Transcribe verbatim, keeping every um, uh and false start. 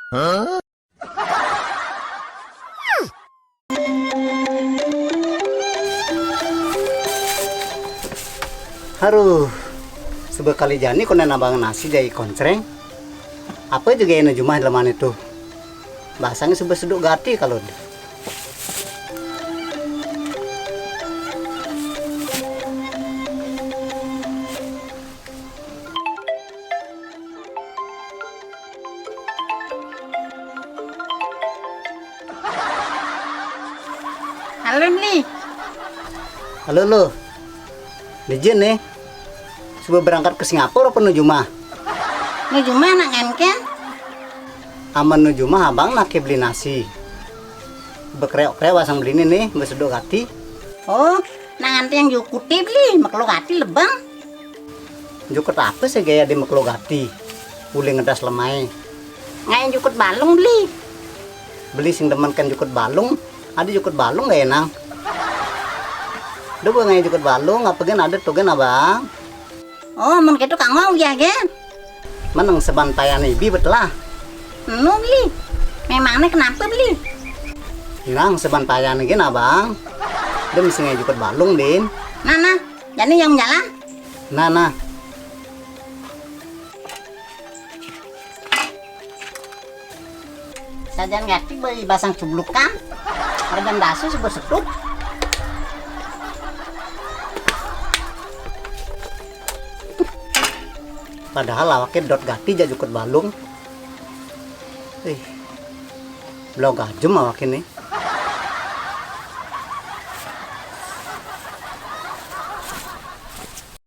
Haruh, suba kali jani konden abang nasi jagi koncreng. Apa ja gaena jumah lemane to? Basang suba seduk gati kalud. Halo, Bli. Halo, Lu. Dija né? Suba berangkat ka Singapura apa nu jumah? Nu jumah nak ngenken? Amen nu jumah abang nak beli nasi. Ba kreo-kreo basang beliné né, ba seduk gati. Oh, nak nganti yang jukuté, Bli, makelo gati lebeng. Jukut apa sih gaya di makelo gati? Uli ngedas lemai. Ngai jukut balung, Bli. Beli sing demen kan jukut balung. Ada jukut balung gaya nang. Duh, gua ngai jukut balung, apa gen ada tuh gen abang? Oh, mun gitu kang mau ya gen. Meneng seban payane bi betelah. Enu, Bli. Memangnya kenapa, Bli? Nang seban payane gen abang. Dia mesti ngai jukut balung din. Nah, nah. Jani yang jalan. Nah, nah. Sajan gati beli basang cublukan. Rajan dasu sebut seduk. Padahal awake dot gati ja jukut balung. Ih, blau gajem awake nih.